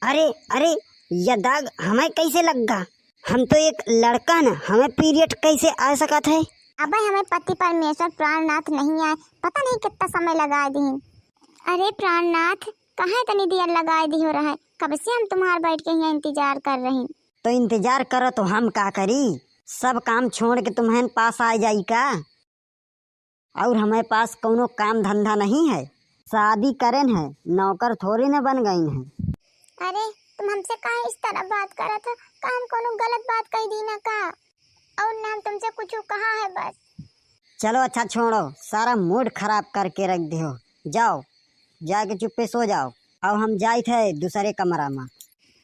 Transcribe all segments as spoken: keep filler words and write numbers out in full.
अरे, अरे, यह दाग हमें कैसे लग गा? हम तो एक लड़का न, हमें पीरियड कैसे आ सकत है? अबे हमें पति परमेश्वर प्राणनाथ नहीं आए, पता नहीं कितना समय लगाए दीन। अरे प्राणनाथ, काहे इतनी देर लगाए दिहो रहे? कब से हम तुम्हार बैठ के यहाँ इंतजार कर रही। तो इंतजार करो तो हम का करी? सब काम छोड़ के तुम्हें पास आ जाई का? और हमें पास कौनो काम धंधा नहीं है, शादी करेन है, नौकर थोड़ी न बन गईन है। अरे तुम हमसे काहे इस तरह बात करत हो? का हम कौनो गलत बात कह दी ना का? और ना हम तुमसे कुछ कहा है बस। चलो अच्छा छोड़ो, सारा मूड खराब करके रख दियो। जाओ, जाके चुप्पे सो जाओ। और हम जाइत है दूसरे कमरा में।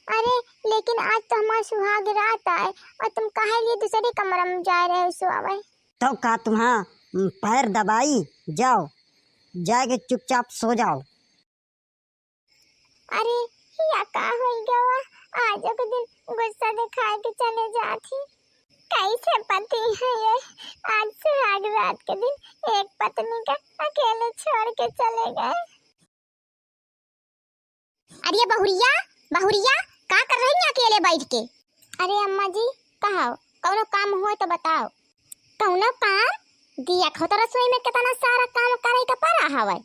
अरे लेकिन आज तो हमार सुहाग रात आए और तुम काहे लिए दूसरे कमरा में जा रहे हो सोवे? तो का तुम्हार, उम, पैर दबाई? जाओ, जाके चुपचाप सो जाओ। अरे या का होई गवा? आज के दिन गुस्सा दिखाए के चले जात ही। कैसे पति है ये? आज सुहाग रात के दिन एक पत्नी का अकेले छोड़ के चले गए। अरे बहुरिया, बहुरिया, का कर रही है अकेले बैठ के? अरे अम्मा जी, कहा कौनो काम हो तो बताओ। कौनो काम? दिया खो तो रसोई में कितना सारा काम करे के पड़ा हवे।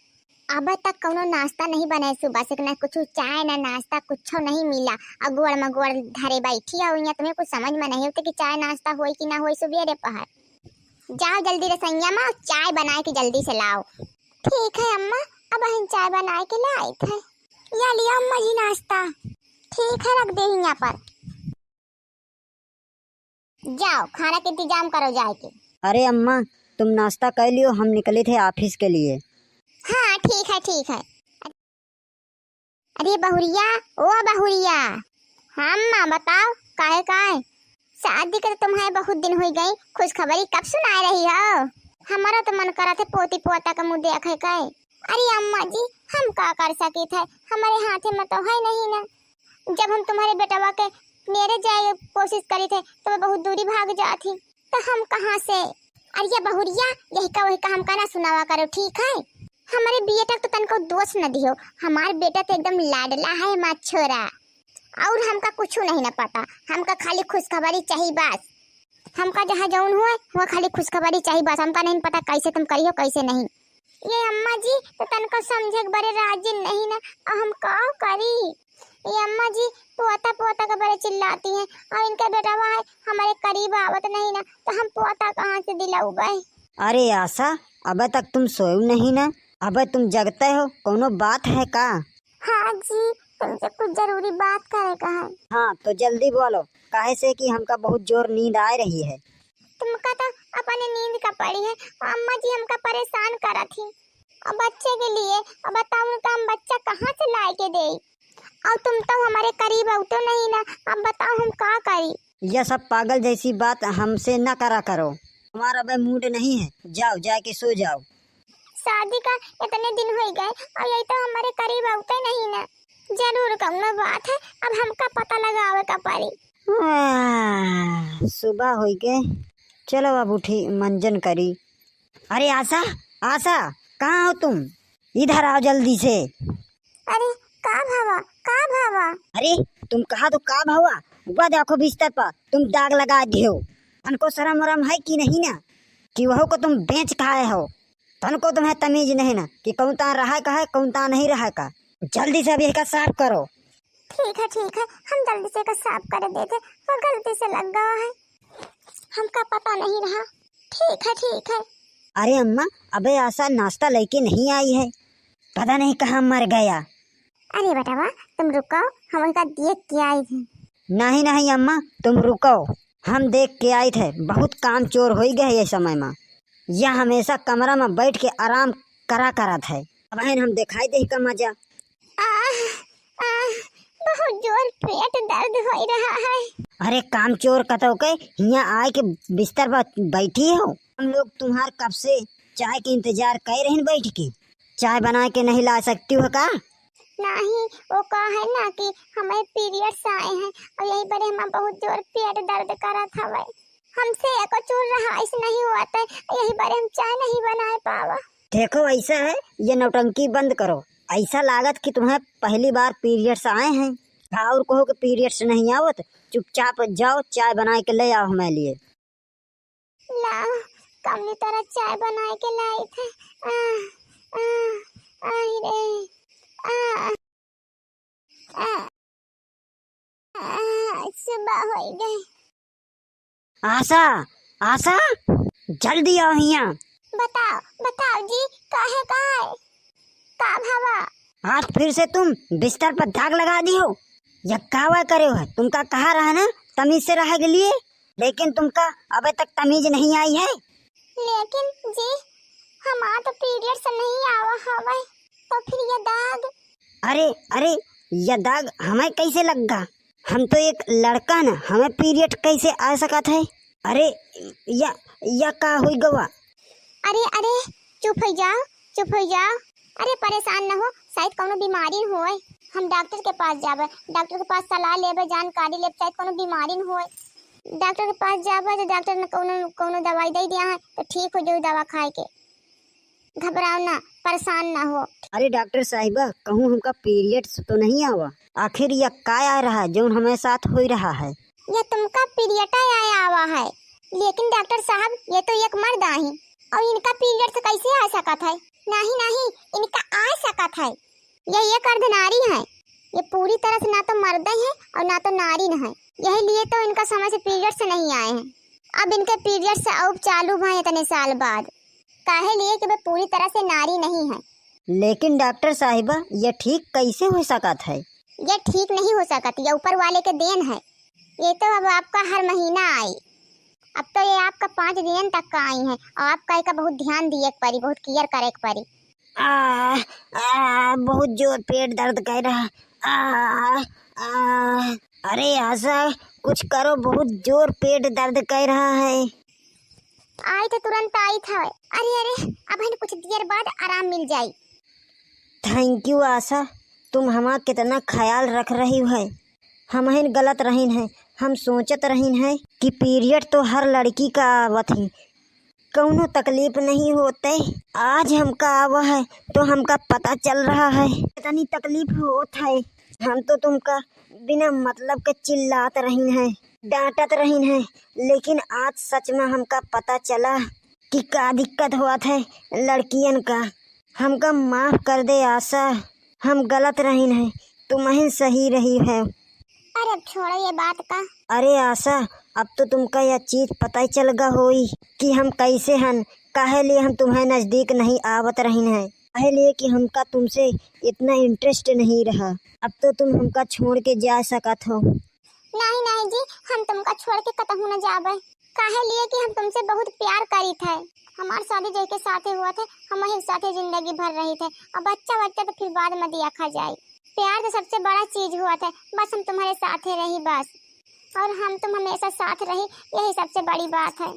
अब तक कौनो नाश्ता नहीं बने सुबह से, ना कुछ चाय ना नाश्ता कुछ नहीं मिला। अगुअड़ मगुअड़ धरे बैठी हो यहाँ, तुम्हें कुछ समझ में नहीं होते कि चाय नाश्ता होई कि ना होई सुबेरे पहर। जाओ जल्दी रसोइया में और चाय बनाए के जल्दी से लाओ। ठीक है अम्मा, अब हम चाय बनाए के लाइत है। या लिया अम्मा जी नाश्ता। ठीक है, रख दे यहाँ पर। जाओ खाना के इंतजाम करो जाए के। अरे अम्मा, तुम नाश्ता कर लियो, हम निकले थे ऑफिस के लिए। हाँ ठीक है, ठीक है। अरे बहुरिया, ओ बहुरिया। हाँ अम्मा बताओ, काहे काहे? शादी के तो तुम्हें बहुत दिन हुई गई, खुशखबरी कब सुनाए रही हो? हमारा तो मन करा थे पोती पोता का मुँह देखे के। अरे अम्मा जी, हम का कर सकी थे, हमारे हाथे में तो है नहीं ना। जब हम तुम्हारे बेटवा के नेरे जाए कोशिश करी थे तो वो बहुत दूरी भाग जात ही, तो हम कहाँ से? अरे ये बहुरिया, यही का वही का हमका ना सुनावा करो, ठीक है? हमारे बेटा तो तनको दोष न दियो, हमार बेटा तो एकदम लाडला है हमार छोरा। और हमका कुछ नहीं ना पता, हमका खाली खुशखबरी चाहिए बस। हमका जहाँ जौन हुए हुआ खाली खुशखबरी चाहिए बस, हमका नहीं पता कैसे तुम करियो कैसे नहीं। ये अम्मा जी तो तनको समझे के बरे राजी नहीं ना, अब हम का करी? ये अम्मा जी पोता पोता के बरे चिल्लाती हैं और इनके बेटवा है हमारे करीब आवत नहीं ना, तो हम पोता कहाँ से दिलाऊबे? अरे आशा, अबे तक तुम सोयो नहीं ना, अबे तुम जगते हो, कोनो बात है का? हाँ जी, तुमसे कुछ जरूरी बात करे का है। हाँ तो जल्दी बोलो, काहे से कि हमका बहुत जोर नींद आ रही है। तुमका तो अपने नींद का पड़ी है, अम्मा जी हमका परेशान करत ही। और बच्चे के लिए, अब बताओ उनका हम बच्चा कहाँ से लाए के देई? और तुम तो हमारे करीब आओ तो नहीं ना, अब बताओ हम का करी? यह सब पागल जैसी बात हमसे न करा करो, हमारा अब मूड नहीं है, जाओ जाके सो जाओ। शादी का इतने दिन हो गए और यही तो हमारे करीब आते नहीं ना, जरूर कौनो बात है, अब हमका पता लगावे का पड़ी। आह, सुबह हो गए, चलो अब उठी मंजन करी। अरे आशा, आशा, कहाँ हो तुम? इधर आओ जल्दी से। अरे का भावा, का भावा? अरे तुम कहा तो का भावा, वह देखो बिस्तर पर तुम दाग लगा दियो। तनको शर्म वरम है कि नहीं ना, कि वह को तुम बेच खाए हो? तनको तुम्हें तमीज नहीं ना कि कौन ता रहा का है, कौन ता नहीं रहा का। जल्दी से अब यही का साफ करो। ठीक है, ठीक है, हम जल्दी से का साफ कर देते, वो गलती से लग गया है, हमका पता नहीं रहा। ठीक है, ठीक है। अरे अम्मा, अबे आशा नाश्ता लेके नहीं आई है, पता नहीं कहाँ मर गया। अरे बेटवा, तुम रुको, हम उनका देख के आई थे। नहीं, नहीं अम्मा, तुम रुको, हम देख के आई थे, बहुत काम चोर हो गए ये समय में। यह हमेशा कमरा में बैठ के आराम करा करत है। अब हम दिखाई दे का मजा। आह, आह, बहुत जोर पेट दर्द हो रहा है। अरे काम चोर कतौ के, हियाँ आए के बिस्तर पर बैठी हो। हम लोग तुम्हार कब से चाय के इंतजार कर रहे हैं बैठ के। चाय बना के नहीं ला सकती हो का? नहीं, वो का है ना कि हमें पीरियड्स आए हैं और यही पर हमारा बहुत जोर पेट दर्द करत हवे। हमसे एको चूर रहाइश नहीं हुआ था, यही बारे हम चाय नहीं बनाए पावा। देखो ऐसा है, ये नौटंकी बंद करो। ऐसा लागत कि तुम्हें पहली बार पीरियड्स आए हैं। और कहो कि periods नहीं आवत, चुपचाप जाओ, चाय बनाए के ले आओ हमारे लिए। लाओ, कमली तरह चाय बनाए के लाई थे। आ, आ, आई रे। आ, आ, आ, सुबह हो गई। आशा, आशा, जल्दी आओ हियाँ। बताओ, बताओ जी, काहे, काहे? का भवा? आज फिर से तुम बिस्तर पर दाग लगा दी हो। या कावा करे हो? तुमका कहा रहा ना तमीज से रहे के लिए, लेकिन तुमका अबे तक तमीज नहीं आई है। लेकिन जी, हमार तो periods नहीं आवा हवे, तो फिर ये दाग? अरे, अरे, ये दाग हमें कैसे लग गा? हम तो एक लड़का न, हमें period कैसे आ सकत है? अरे, या, या का होई गवा? अरे, अरे, चुप हो जाओ, चुप हो जाओ। अरे, परेशान न हो, शायद कौनो बीमारी होए। हम डॉक्टर के पास जाबे, डॉक्टर के पास सलाह लेबे, जानकारी लेबे, शायद कौनो बीमारी न होए। डॉक्टर के पास जाबे तो डॉक्टर ने कौनो, कौनो दवाई दे दिया है, तो ठीक हो जाओ दवा खाए के। घबराओ ना, परेशान ना हो। अरे डॉक्टर साहिबा, कहूँ हमका periods तो नहीं आवा? आखिर यह का आ रहा है जौन हमारे साथ हो रहा है? यह तुमका period आया आवा है, लेकिन डॉक्टर साहब, ये तो एक मर्द आही और इनका periods कैसे आ सकत है? नहीं, नहीं, इनका आ सकत है। यह एक अर्धनारी है, ये पूरी तरह से ना तो मर्द है और ना तो नारी न है, यही लिए तो इनका समय से periods नहीं आए हैं। अब इनके periods अब चालू भए इतने साल बाद, काहे लिए कि वे पूरी तरह से नारी नहीं है। लेकिन डॉक्टर साहिबा, ये ठीक कैसे हो सकत है? ये ठीक नहीं हो सकत, ये ऊपर वाले के देन है। ये तो अब आपका हर महीना आई। अब तो ये आपका पाँच दिन तक का आई हैं और आपका एका बहुत ध्यान दिए के पड़ी, बहुत care करे के पड़ी। आ, आ, बहुत जोर पेट दर्द कर रहा। आ, आ, अरे आशा, कुछ करो, बहुत जोर पेट दर्द कर रहा है। आई तो तुरंत आई था। अरे, अरे, अब हन कुछ देर बाद आराम मिल जाई। Thank you आशा, तुम हमार कितना ख्याल रख रही है। हमहिन गलत रहिन है, हम सोचत रहिन है कि period तो हर लड़की का आवत ही, कौनो तकलीफ नहीं होते। आज हमका आवा है तो हमका पता चल रहा है कितनी तकलीफ होत है। हम तो तुमका बिना मतलब के चिल्लात रहिन है, डांटत रहिन है, लेकिन आज सच में हमका पता चला कि का दिक्कत होत है लड़कियन का। हमका माफ कर दे आशा, हम गलत रहिन है, तुमहिन सही रही है। अरे अब छोड़ो ये बात का। अरे आशा, अब तो तुमका यह चीज पता ही चल गा होई कि हम कैसे हन, काहे लिए हम तुम्हारे नजदीक नहीं आवत रहिन है, काहे लिए कि हमका तुमसे इतना interest नहीं रहा। अब तो तुम हमका छोड़ के जा सकत हो। नहीं, नहीं जी, हम तुमका छोड़ के कतहूँ न जाबे, काहे लिए कि हम तुमसे बहुत प्यार करीत है। हमार शादी जेके साथे हुआ थे, हम वही साथे जिंदगी भर रही थे। अब बच्चा, बच्चा तो फिर बाद में देखा जाए। प्यार तो सबसे बड़ा चीज हुआ थे, बस हम तुम्हारे साथे रही बस, और हम तुम हमेशा साथ रही, यही सबसे बड़ी बात है।